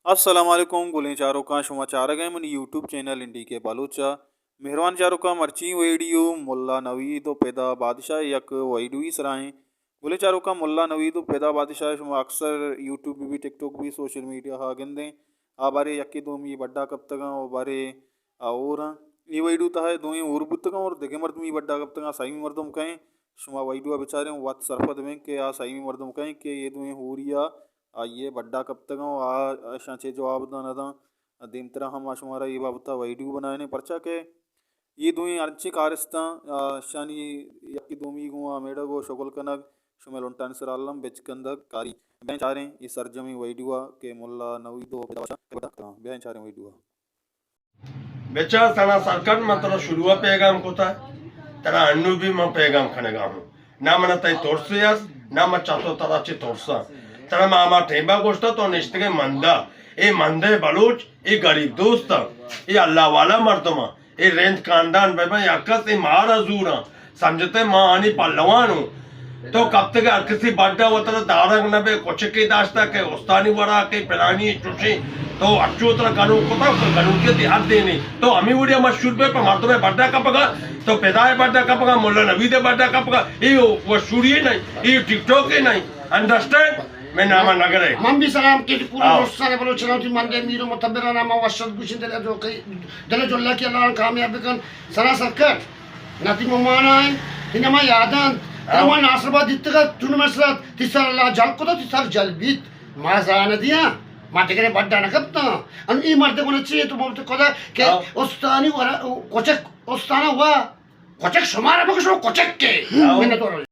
السلام علیکم گلیں چاروکاں، شما چارگ ءَ منی یوٹیوب چینل این ڈی کے بلوچ ءَ۔ مہروان چاروکاں، مرچی ویڈیو ملا نوید و پدا بادشاہ یک ویڈیوی سرا ایں۔ گلیں چاروکاں، ملا نوید و پدا بادشاہ شما اکثر یوٹیوب بی، ٹک ٹاک بی، سوشل میڈیا ہا گندیں۔ آ بارے یکے دومی بڈا کپتگاں و بارے آ ہور آں۔ اے ویڈیو تہا اے دوئیں ہور بوتگاں اور دگہ مردمی بڈا کپتگاں، سیمی مردم کئیں؟ شما ویڈیو ءَ بچاریں، وت سرپد بیں کہ آ سیمی مردم کئیں کہ اے دوئیں ہوری ءَ آئی ءَ بڈا کپتگاں و آ اشاں چے جواب داں نہ داں۔ دیمترا ہم ما شمارا اے بابت ءَ ویڈیو بنائینیں، پرچا کہ اے دوئیں ہرچی کارستاں، آ، اشانی یکے دومی گوں آ میڑگ و شغل کنگ، شمئے لنٹانی سرا الم بچکندگ کاری۔ بیں چاریں اے سرجمیں ویڈیو ءَ کہ ملا نوید و پدا بادشاہ بڈا کپتگاں۔ بیں چاریں ویڈیو ءَ۔ بچار ثنا سرکٹ، من ترا شروع ءَ پیغام کتا، ترا انو بھی من پیغام کنگا ہوں۔ نہ من تئی ترسے است، نہ من چہ تو ترا چہ ترساں۔ ترا ما ہما ٹیمبا گوشتا تو نشتگے مندا۔ اے مندے بلوچ، اے غریب دوستاں، اے اللہ والا مردماں، اے رند کاندان بہ بن یک کس اے مارا زوراں۔ سمجھتے ما آنی پہلوان ہوں۔ تو کپتگے ہر کسی بڈا وترا دارگ نہ بے، کچکے داشتا کہ استانی ورا کہ پلانی چوشیں۔ تو اچو ترا گنوک کتا، گنوکی تی حد دینے۔ تو ہمیں وڑیا مشہور بے، پہ مردمے بڈا کپگا، تو پدائے بڈا کپگا، ملا نویدے بڈا کپگا۔ اے وہ شوری نہیں، اے ٹک ٹاک نہیں۔ انڈرسٹینڈ؟ میں نام نگرے۔ من بھی سلام کہ پورے ہاں۔ ہندوستان بلوچ چلان تی مندے میر و متبرا نام وشت گوشن دل جو کہ دل جلا کی اللہ کامیاب بکن۔ ثنا سرکٹ۔ نہ تی ممانا انت، تی نما یاد انت۔ ہاں۔ ترا ما ناصر آباد دیتگا، تو نمے سرا تی سر اللہ جل کتا، تی سر جل بیت۔ ما زان دیاں، ما دگرے بڈا نہ کپتاں۔ ان ای مرد گونا چی تو ممت کدا کہ ہاں۔ استانی ورا، کچک، استانا وا، کچک شمارا بکشو، کچک کے۔ ہاں۔ منت ورا۔